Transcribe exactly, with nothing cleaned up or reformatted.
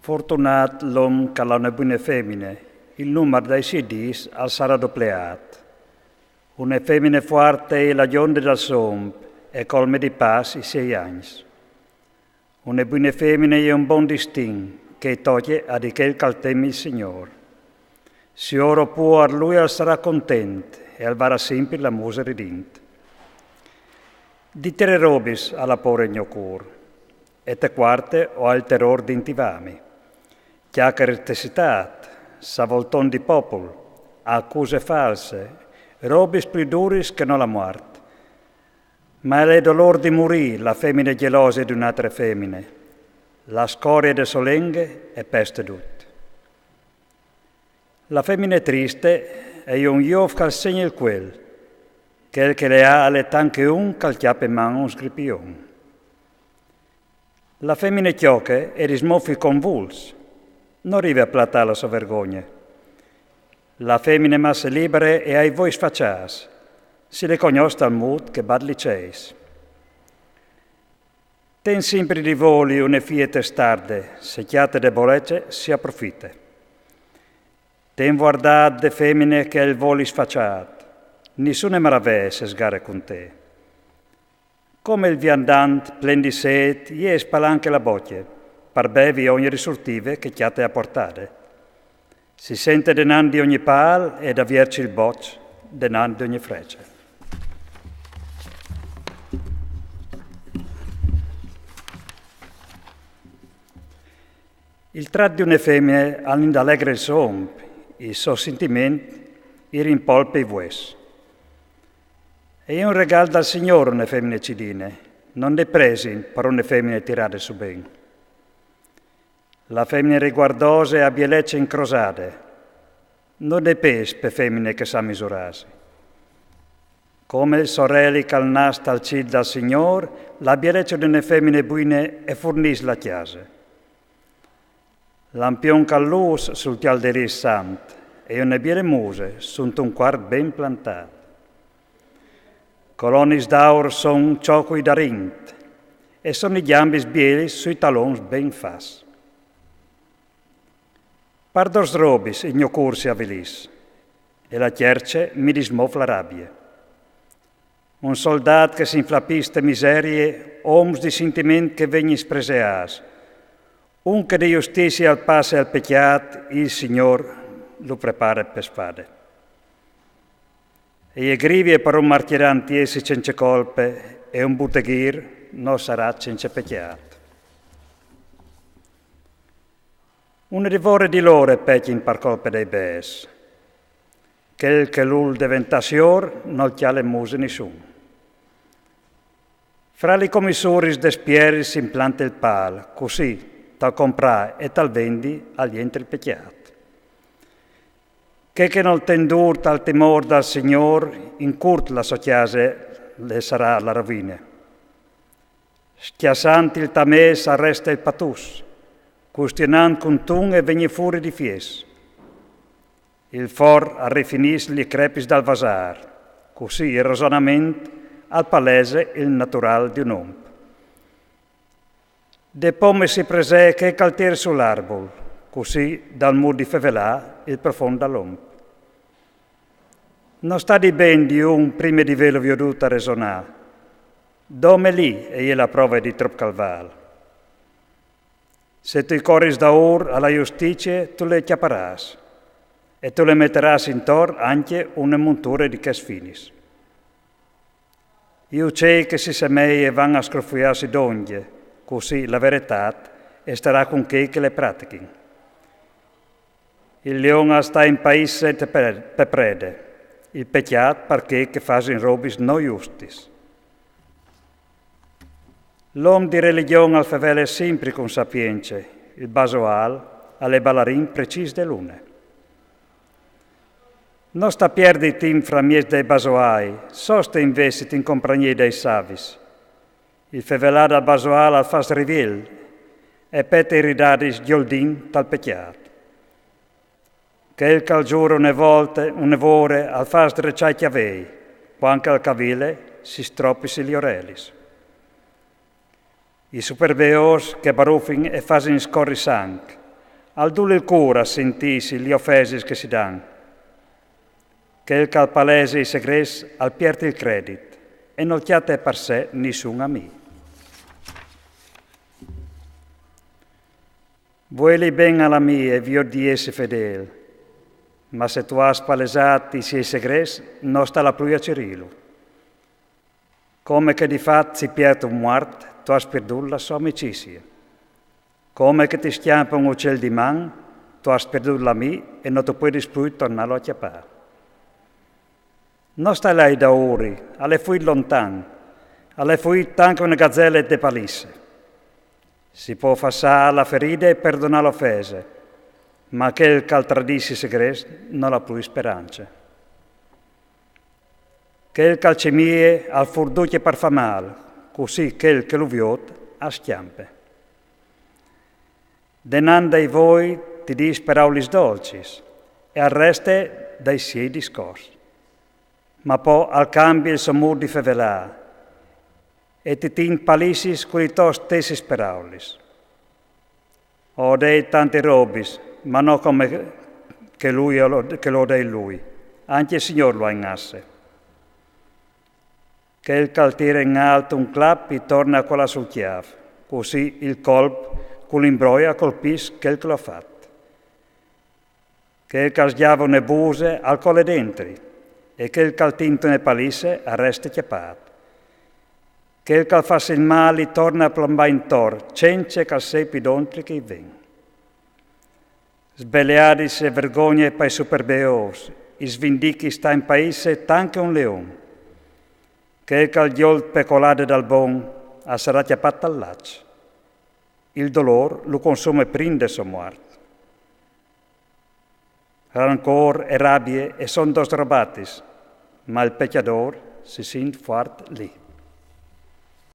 Fortunât l'om ch'al à une buine femine, il numar dai siei dîs al sarà dopleât. Une femine fuarte e je la gjonde dal somp e colme di pâs i siei agns. Une buine femine e je un bon distin, che e tocje a di chel ch'al tem il Signôr. Siôr o puar, lui al sarà content e al varà simpri la muse ridint. Di trê robis al à pôre il gno cûr, e te cuarte o ai il terôr d'intivâmi. Cjacare te citât, savolton di popul, acuse false, robis plui duris che no la muart. Ma al è dolôr di murî la femine gjelosie di une altre femine. La scorie de sô lenghe e peste dut. La femine triste e je un jôf ch'al segne il cuel. Chel che le à al è tant che un ch'al cjape in man un sgripion. La femine cjoche e dismof i convuls, no rive a platâ la sô vergogne. La femine masse libere e à i voi sfacjâts, si le cognòs tal mût che bat li ceis. Ten simpri di voli une fie testarde, se cjate debolece si aprofite. Ten vuardât de femine che e à il voli sfacjât, nissune maravee se sgare cun te. Come il viandant plen di sêt, jê e spalanche la bocje, par bevi ogni risurtive che e cjate a puartade. Si sente denant di ogni pâl e e vierç il boç denant di ogni frece. Il trat di une femine al indalegre il somp, il so sintiment i rimpolpe i vues. E je un regâl dal Signôr une femine cidine, no 'nd è presin par une femine tirade sù ben. La femine riguardose e à bielece incrosade, no 'nd è pês pe femine che sa misurâsi. Come il soreli ch'al nas tal cîl dal Signôr, la bielece di une femine buine e furnìs la cjase. Lampion ch'al lûs sul cjalderîr sant e une biele muse suntun cuart ben plantât. Colonis d'aur son cjocui darint e son i gjambis bielis sui talons ben fats. Par dôs robis il gno cûr si avilìs e la tierce mi dismof la rabie. Un soldât che s'inflapìs te miserie, oms di sintiment che vegnin spreseâts, un che de justizie al passe al pecjât, il Signôr lu prepare pe sfade. E je grivie par un martirant jessi cence colpe e un buteghîr no sarà cence pecjât. Une devore di lôr e pecjin par colpe dai bêçs. Chel che al vûl deventâ siôr nol cjale muse nissun. Fra li comissuris des pieris s'implante il pâl, cussì tal comprâ e tal vendi al jentre il pecjât. Chê che nol ten dûr tal timôr dal Signôr, in curt la sô cjase le sarà la rovine. Scjassant il tamês al reste il patùs, custionant cuntun e vegnin fûr i difiets. Il for al rifinìs li crepis dal vasâr, cussì il rasonament al palese il naturâl di un om. De pome si presee chê ch'al tire sul arbul, cussì dal mût di fevelâ il profont dal om. No sta di ben di un prime di vêlu viodût a resonâ. Dome li e je la prove di trop ch'al vâl. Se tu i coris daûr a la justizie, tu le cjaparâs, e tu le metarâs intor ancje une monture di chês finis. I ucei che si semeie van a scrofuiâsi dongje, cussì la veretât e starà cun chei che le pratichin. Il leon al sta in paîs sente pe, pe prede, il pecjât par chei che fasin robis no justis. L'om di religjon al fevele simpri cun sapience, il basoâl al è balarin precîs de lune. No sta pierdi timp framieç dai basoâi, soste invezit in compragnie dai savis. Il fevelâ dal basoâl al fâs riviel, e pete i ridadis gjoldint tal pecjât. Chel ch'al zure une volte, une vore al fâs dreçâ i cjavei, cuant ch'al cavile si stropisi li orelis. I superbeôs che barufin e fasin scori sanc, Al dul il cûr a sintîsi li ofesis che si dan. Chel ch'al palese i segrets al piert il credit e nol cjate par se nissun amì. Vueli ben al amì e viôt di jessi fedêl, ma se tu âs palesât i siei segrets, no sta là plui a cirîlu. Come che di fat si piert un muart, tu âs pierdût la sô amicizie. Come che ti scjampe un ucel di man, tu âs pierdût l'amì e no tu puedis plui tornâlu a cjapâ. No sta là ai daûri, al è fuît lontan, al è fuît tant che une gazele de palisse. Si pò fasâ la feride e perdonâ l'ofese, ma chel ch'al tradìs i segrets nol à plui sperance. Chel ch'al cimie al fûr ducj par fâ mâl, cussì chel che lu viôt al scjampe. Denant dai voi ti dîs peraulis dolcis e al reste dai siei discors. Ma po al cambie il so mût di fevelâ e ti tint palissis cu li tô stessis peraulis. O odei tantis robis, ma no come che lui, che lu odei lui. Ancje il Signôr lu à in asse. Chel ch'al tire in alt un clap i torne a colâ sul cjâf, cussì il colp cu l'imbroi al colpìs chel che lu à fat. Chel ch'al sgjave une buse al cole dentri, e chel ch'al tint une palisse al reste cjapât. Chel ch'al fâs il mâl i torne a plombâ intor, cence ch'al sepi dontri che i ven. Sbeleadis e vergogne pai superbeôs, i svindichi sta in paisse tant che un leon. Chel ch'al gjol pe colade dal bon, al sarà cjapât tal laç. Il dolôr lu consume prin de sô muart. Rancôr e rabie e son dôs robatis, ma il pecjadôr si sint fuart li.